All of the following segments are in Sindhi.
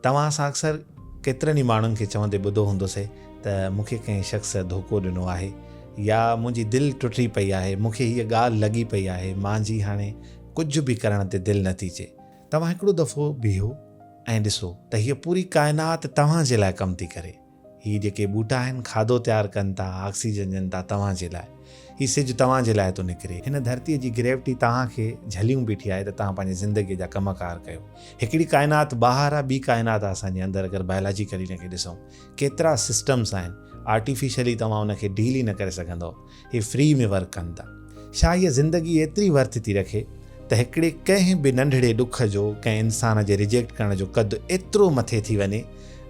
توهان اسان اڪثر ڪيترن ئي ماڻهن کي چوندي ٻڌو هوندوسي ته مون کي ڪنهن شخص ڌوڪو ڏنو آهي يا منهنجي دل ٽٽي پئي آهي، مون کي هيء ڳالهه لڳي پئي آهي، مانجي هاڻي ڪجهه به ڪرڻ تي دل نٿي چئي. توهان هڪڙو دفعو بيهو ۽ ڏسو ته هيء پوري ڪائنات توهان جي لاء ڪم ٿي ڪري. هي جيڪي ٻوٽا آهن کاڌو تيار ڪن ٿا، آڪسيجن ڏين ٿا توهان جي لاء. هي سج توهان جي لاء ٿو نڪري. هن ڌرتيء جي گريوٽي توهان کي جهليون بيٺي آهي ته توهان پنهنجي زندگيء جا ڪم ڪار ڪيو. هڪڙي ڪائنات ٻاهر آهي ٻي ڪائنات آهي اسان جي اندر اگر بائلاجيڪلي ان کي ڏسون. ڪيترا سسٽمس آهن. آرٽيفيشلي توهان ان کي ڊيل ئي نه ڪري سگهندؤ. هي فري ۾ ورڪ ڪن ٿا. ڇا هيء زندگي ايتري ورٿ ٿي رکي ته هڪڙي ڪنهن به ننڍڙي ڏک جو ڪنهن انسان جي ريجيڪٽ ڪرڻ جو قد ايترو مٿي ٿي وڃي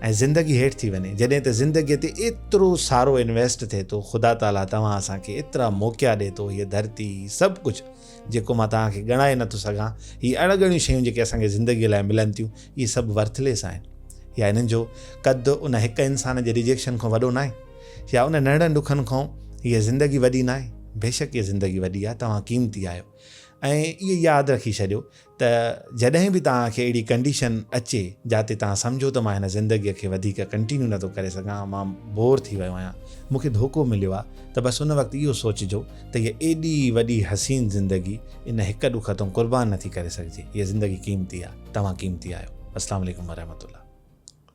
۽ زندگي هيٺ ٿي وڃي جڏهن ته زندگيء تي ايترو سارو انويسٽ ٿئي ٿو خدا تعاليٰ توهان اسان کي ايترا موقعا ڏئي ٿو هيء ڌرتي هي سڀ ڪجهه جيڪو مان توهان کي ڳڻائي نٿو سگهان هي اڻ ڳڻيون شيون جيڪي اسان کي زندگيء لاء ملن ٿيون اهي سڀ ورٿليس آهن يا انهن جو قد ان هڪ انسان جي ريجيڪشن کان وڏو ناهي. يا ان ننڍڙن ڏکن کان هيء زندگي وڏي ناهي؟ بيشڪ هيء زندگي وڏي آهي، توهان قيمتي آهيو ۽ اهو ياد رکي ڇڏيو ته جڏهن به توهان کي اهڙي ڪنڊيشن اچي جاتي توهان سمجهو ته مان هن زندگيء کي وڌيڪ ڪنٽينيو نٿو ڪري سگهان، مان بور ٿي ويو آهيان، مون کي ڌوڪو مليو آهي ته بس ان وقت اهو سوچجو ته هيء ايڏي وڏي حسين زندگي ان هڪ ڏک تان قربان نٿي ڪري سگهجي، هيء زندگي قيمتي آهي، توهان قيمتي آهيو. السلام عليڪم ورحمة الله.